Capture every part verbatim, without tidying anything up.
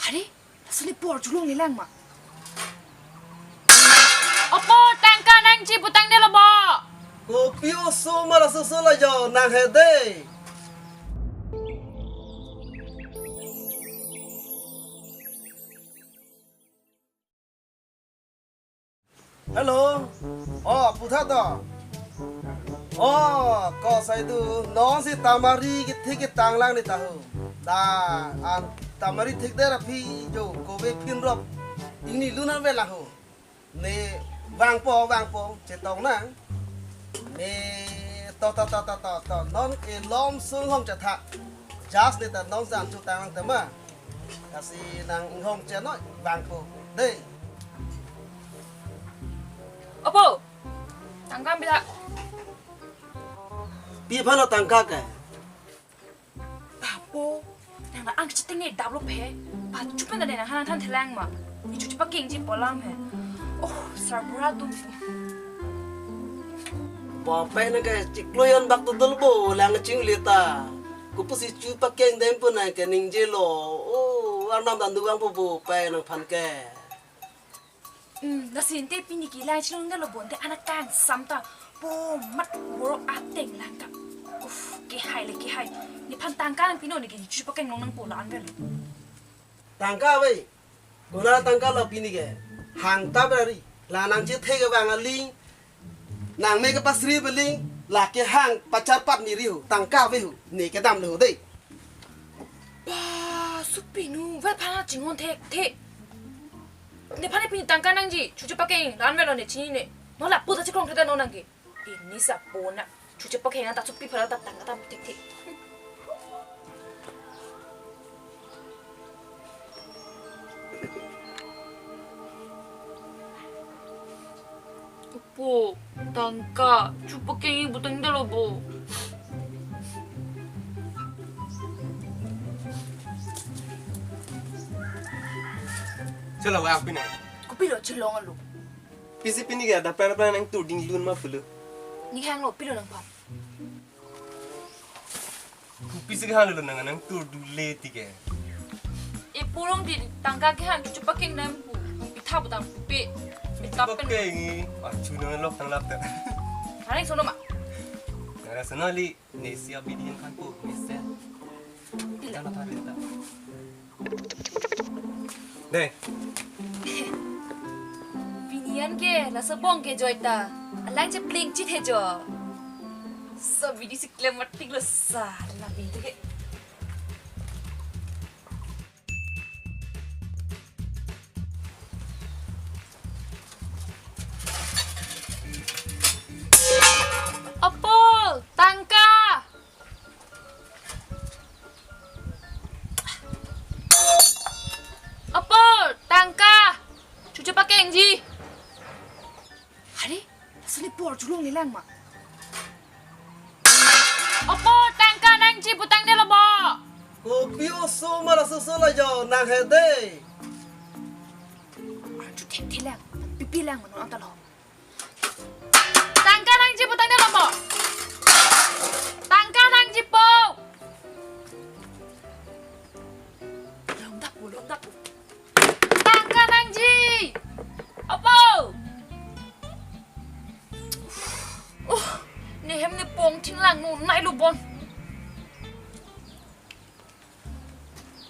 Are, laso ne por chulong nilang ma. Opo, tangka nangji putangdelo bo. Kopi oso ma laso so la jo nanghe dei. Hello. Oh, putha to. Oh, ko sai du. Non si tamari kethik ketang lang ni tahu. Da, an tamari thikdet aphi jo kove phinrop ingni lun an ve lang ho. Ne vangpo, vangpo, chetong nang. Ne to, to, to, to, to, to. Non elom sung hong chetha. Just ne ta non jan chu tang lang tema. Lasi nang inghong chenoi vangpo. Dei. Opo, tangka bila. Pi aphan lo tangka ke? Bapo, nang la ang cheteng ne dap lo phe. Pa chupen da nang hanang than thelang ma. Ni chu chepakengji pu alam he. Oh, sarbura tu. Bapai nang ke chiklo yon bak tu dul bo lang chingli ta. Kopusi chepakeng dem pu nang ke ningjelo. Oh, arnam dan dugang po bo pai nangphan ke. Hmm, lasi ante pini ke lang chilong dalo bo, ante anak kangsam ta po mat borok ateng lang ka. Uf, kehai le kehai. Nephan tangka nangpinon ne ke chepakeng long nangpo la-an velo. Tangka ave. Konat tangka lo pini ke? Hang ta bari. La nangchethe kevang aling. Nangme kepasri beling. Lake hang pachar pat ni riho. Tangka ave ho. Ne kedam le ho dei. Ba, supinu, vel phana chinghon thekthe. Nephan ne pini tangka nangji, chu chepakeng, la-an velo ne chinine. Non lapu ta chikrong theda non nang ke. Ini sa pona, chu chepakeng ta supi phala ta tangka ta thekthe. Opo, tangka, chepakengji putangdelo bo. Chalo, wa, pine. Kopilo chilong alo? Pisi pini ke, dapran dapran nangtur ding lun ma pulo. Ne hanglo, pilo nangphan. Pisi ke hanglo nang nangtur dule ti ke. Ipulong di tangka kehang chu chepakeng nang pu. Pitha putang pi. Mitap pen. Chepakeng, ah, chu nang lok tang lap ta. Hareng sono ma. Nang sono li, ne si abidi yang kan po, ne se. Pila. Tang lap ta. Dei. Pini an ke, laso bong ke joi ta. Alang chepling chit he jo. So bidi si klem matik lo sa, la pini ke. Opo, tangka. Opo, tangka. Chu chepakengji. Are, laso ne por chulong nilang ma. Opo, tangka nangji putangdelo bo. Kopi oso ma laso so la jo nanghe dei. Arju thekthelang, pipilang mano antalo. Tangka nangji putangdelo bo. Tangka nangji po. Long dap po, long dap po. Tangka nangji. Opo. Uh, ne hem ne pong thinglang no nai lo bon.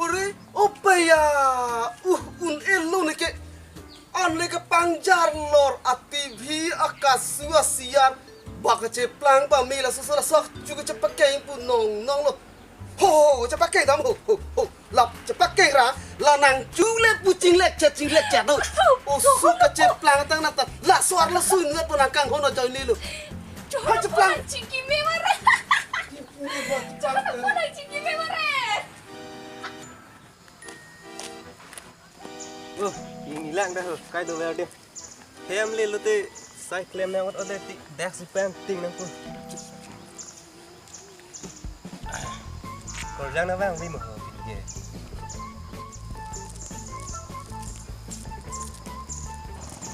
Ore, opa ya, uh, un-elo ne ke, an le kepangjar lor a T V akasu asian, ba kacheplang ba me laso laso, chu kachepakeng pu nong nong lo. Ho, ho, ho, chepakeng dam ho, ho, ho. Lap chepakeng ra, la nang chu le pu chinglek chet, chinglek chet do. Oso kacheplang tang nata, laso arloso ne pu nang kanghon ajoine lo. Choro cheplang. Chingki me mare. Choro chingki me mare. Oh, ingni lang dah, kai do ver deh. Hem le lote, sai klem nang ot ot deh, tik dak si pen ting nang pun. Korjang na bang, bimo ho, ye.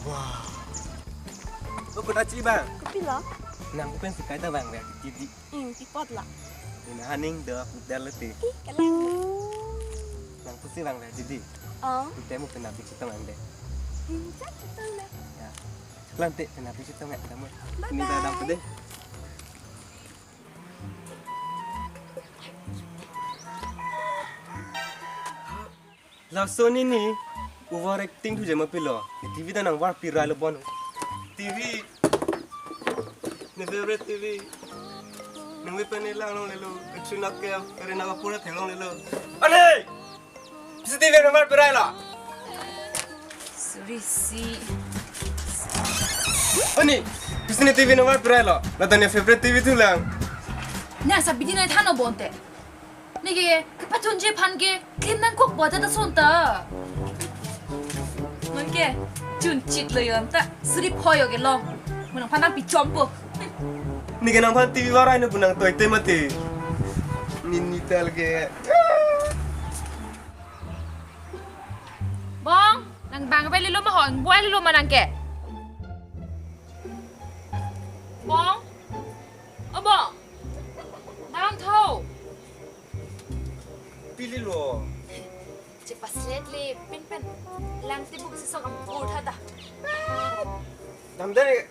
Wah. Oh, kota chi bang. Kopi lo? Nang pen si kai ta bang, ver, di, di. Hmm, pi apot la. Ina haning do pudar lete. Ih, kalang. Nang Pusi bang le, Didi. Oh. Ante mo penalti chetong ang de. Hmm, chat chetong le. Ya. Lante penalti chetong ang de mo. Bye bye. Ni dadang tu de. Laso nini overacting thu jema pilo. Ni T V ta nang varpi ra lo bon. T V. Ni favorite T V. Nang mi pen ni lang longlelo. Katrina Kaif, Kareena Kapoor theklonglelo. Ani! Pisi T V nang varpi ra lo. Sorry si. Ani, pisi ni T V nang varpi ra lo. Lata ni favorite T V thu lang. Nang sa bidi nai than-o bonte. Neke, kepachunji aphan ke, klim nangkok bo ta ta son ta. Nonke, chunchit lo yon ta, suri phoyo ke long. Mo nangphan nangpi chompo. Neke nangphan T V varai no pu nang toi te mati. Nini tal ke. Bong, nang bang bai lilo ma hong, buai lilo ma nang ke. Bong, o Bong, bang tho. Pili lo. Chepaslet le pen pen. Lang tibuk si sok am pur tha ta. Dam dam ni.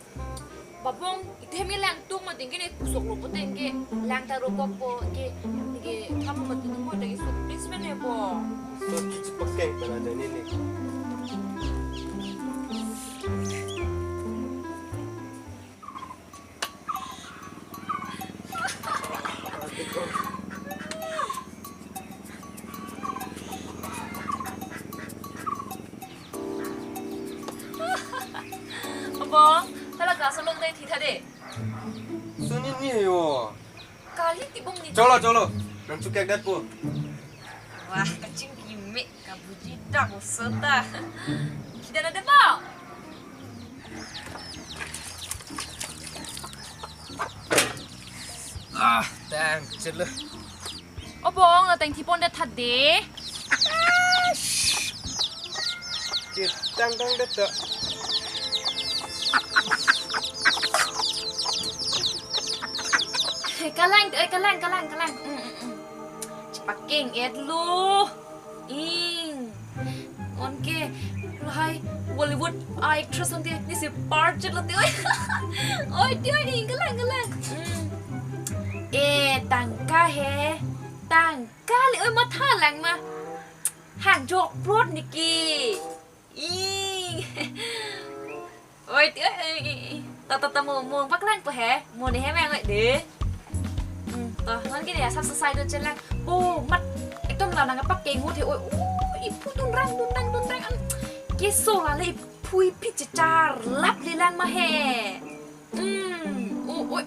Babong, ite mi lang tuk ma ding ke ne kusok lo po ding ke. Lang ta rokok po ke. Ke tham ma tu mo ding sok please pen ne po. So, chepakeng pen aja ni ni. Abang, hala class along dai thi tha de. Suni ni he yo. Kali tibong ni. Cholo, cholo. Nang chukek dat po. Wah, kachingki me. Kabuji dak seta. Kita ada demo. Ah, tang, celo. Abang, ateng thipon det tha de. Tang tang det ta. Kalang, eh, kalang, kalang, kalang. Mm, mm, mm. Chepakeng et lo. Ing. Onke, lahai Bollywood actress ante, nisi part chot lote, oi. Oi, ti, oi, ing, kalang, kalang. Hmm. Eh, tangka he. Tangka le, oi, matha lang ma. Hang jok plot niki. Ing. Oi, ti, oi, oi, oi. Ta, ta, ta, mo, mo, paklang po he. Mo ne he meng oi de. Hmm, to, non kini ya, sap sasai do chelang. Po, mat, ekdom la nang pakeng hut he. Oi, oi, iphu dun rang, dun rang, dun rang. An, keso la le, iphu iphi chechar, lap le lang ma he. Hmm, o, oi.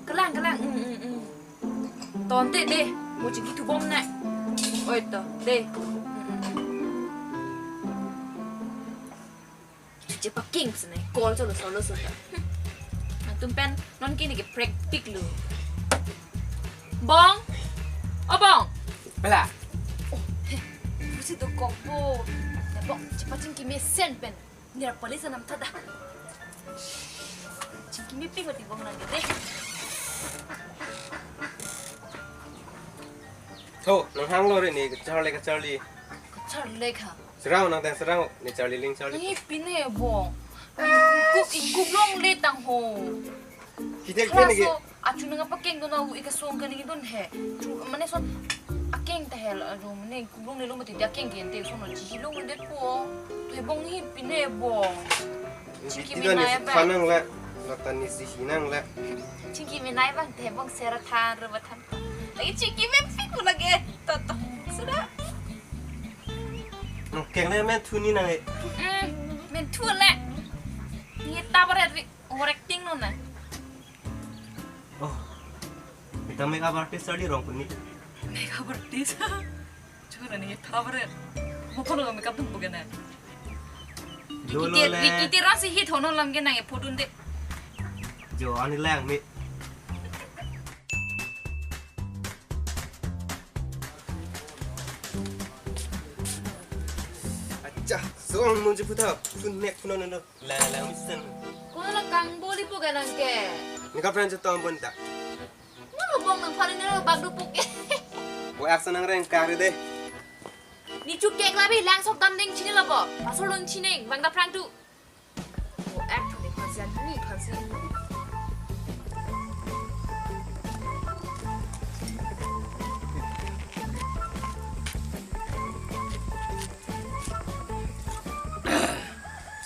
Kalang, kalang, hmm, hmm, hmm. Tonte de, mo chingki thubom na. Oi, to, de. Hmm, hmm, hmm. Chepakeng sene, call cholo solo solo. Nangtum pen non kini ke prektik lo. Bong. O Bong. Bela. Oh, he. Pusi do kokbo. Ya Bong, chepachingki mesen pen. Nira police anam thada. Chingki mepik mati Bong nang de. Tho, nang hanglo re ni, kacharli, kacharli. Kacharli kha. Serang nang tang serang, ne charli ling charli. Ni pine Bong. Ingkup, ingkup longle tang ho. Kita kene ke. Laso, achu nang pakeng dun au ika song kani dun he. Chu, mane son akeng ta hel aru mane ingkup longle lo mati dia akeng ke ente son lo chihi longle po. To he Bong ni pine Bong. Chingki mina ya ba. Kanang la, lata ni si hinang la. Chingki mina ya bang te Bong sera than ro ba than. Lagi chingki mepik lagi. To, to. Sudah. Nang keng le men thu ni nang e. Hmm, men thu le. Ni ta baret ri overacting non na. Oh. Ita makeup artist charli rong puni. Makeup artist. Chura ni ta baret. Mo kono makeup dun bukan na. Lo, lo, kiti, le. Kiti rasi hit hono lam ke nang e phodun de. Jo ani lang mi. Acha, song mun ji phuta, phun nek phun non. La la misen. Kono la kang boli po ganang ke. Ni ka friend chetong pon ta. Nang Bong nangphan ni lo bag dupuk ke. Bo action nang reng kari de. Ichu kek labi lang sok dam ning chinilo bo. Pasol dun chining, bang da prang tu. Oh, ek thani phansi an ni phansi.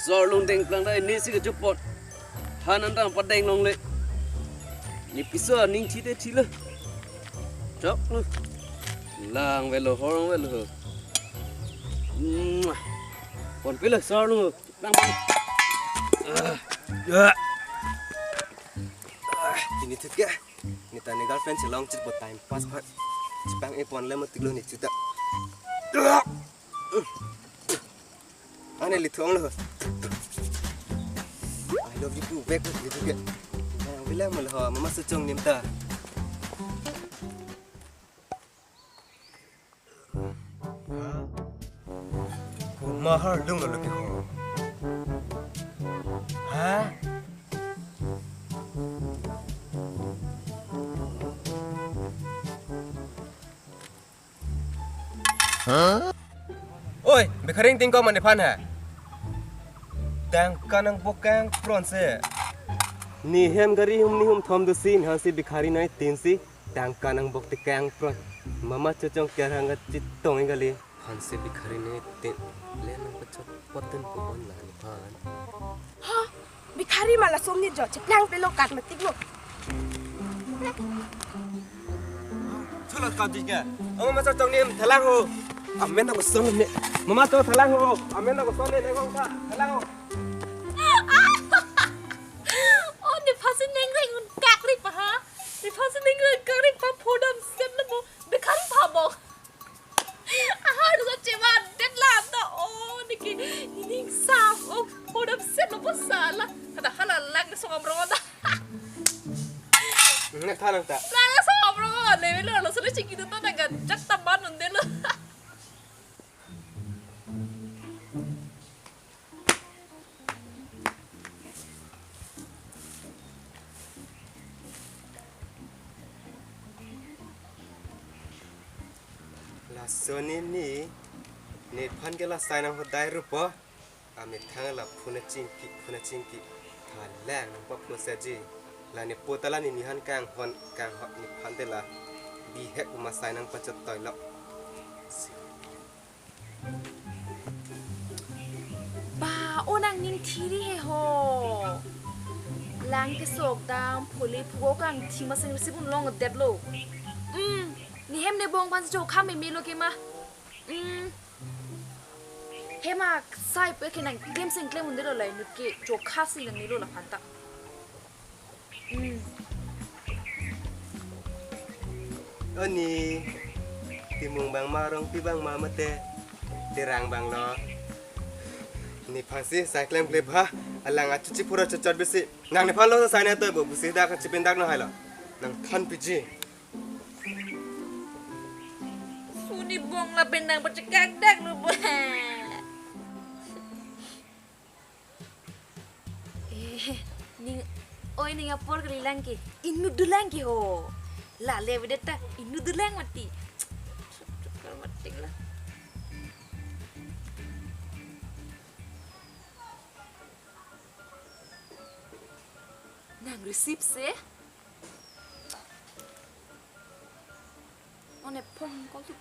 Sor lung deng plang dai ni si kejupon. Han an dang padeng longle. Ni piso ning thi te thi lo. Chok lo. Lang velo, horong velo. Mwah. Pon pilo sor lung. Lang pon. Ah. Ya. Ah, ini thut ke. Ni ta ni girlfriend si long chit bo time pass phan. Chipang e pon le mo tiklo ni chuta. Ane lithong lo. I love you too, back with you. Bilang mo lo, mama sechong nim ta. Mahar dung lo ke ho. Ha? Oi, bikharing tingko mane phan ha. Tangka nangbok kangpron se. Ni hem gari hum ni hum thom do si, hansi bikhari nai tin si. Tangka nangbok ti kangpron. Mama chochong kerang ka chitong kali. Hansi bikhari nai tin. Le nang pachot poten pupon la ni phan. Ha? Bikhari mala som ni jo, cheplang pelo kat matik lo. Cholo kat dik ya. Mama chochong ni thalang ho. Amen ako son ni. Mama cho thalang ho. Amen ako son ni, neng hong tha. Thalang ho. Oh, ni phansi neng reng un kak ri pa ha. Ni phansi neng reng kak ri pa phodam set na mo. Bikhari pa bo. Aha, du sa chewa det la ta. Oh, niki, nining sa, oh, phodam set lo po sala. Kada hala lang na song amrong ta. Nang thalang ta. Lang na song amrong ta, le lo lo solo chiki to ta ga jak ta ban un de lo. Laso ni ni, ni phan ke la sai nang hodai rupo. Amethang la phuna chingki, phuna chingki. Thalang nang pa phu saji. La ni pota la ni nihan kanghon, kanghon ni phan te la. Bihek uma sai nang pachot toilo. Ba, o nang ning thiri he ho. Lang kesok dam, phuli phugo kangthi maseng risi pun long det lo. Hmm, ni hem ne bong pan jo kham me lo ke ma. Hmm. Hem a sai pe ke nang klem seng klem un de lo lai nut ke jo khasi nang ni lo la phan ta. Hmm. Oni, timung bang ma, rongpi bang ma mate, tirang bang lo. Ni phansi sai klem klep ha, alang achuchi pura chot chot besi. Nang ni phan lo sai na to bo, busi dak chipin dak no hai lo. Nang than piji. Suni bong la bendang pachekak dak lo bo. Eh, ning, oi ning apor kali lang ke. Inut do lang ke ho. La le vedet ta, inut do lang mati. Chukar mati la. Nang receive se. One phone call tu.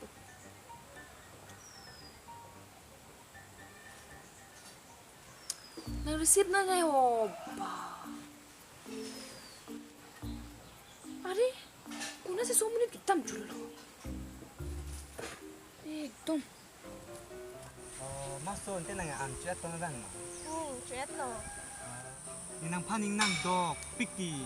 Nang receive na nai ho ba. Are, kuna si so mini kitam chulo. Ekdom. Oh, maso ante nang am chat tong bang ma. Hmm, chat lo. Ni nang phan ning nang dok piki.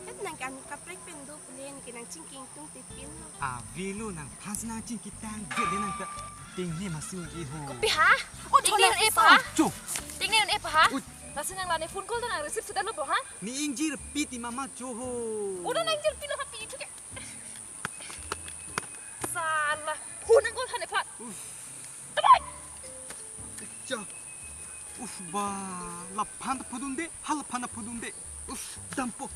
Et nang kan kaprek pen do pule ni ke nang chingking tung tipin lo. Avelo nang phan si nang chingki tang gede nang ta ting ne masu i ho. Kopi ha? Oh, ting ne un-e pa ha? Cho. Ting ne un-e pa ha? Ut. Lasi nang la ne phone call ta nang receive sudah lo bo ha? Ni ingjir piti mama cho ho. Udah nang ingjir pilo ha pi itu ke. Sala. Hu nang call tha ne phan. Uff. Tabai. Cha. Uff ba. Laphan ta phudun de. Ha laphan ta phudun de. Uff, dampo.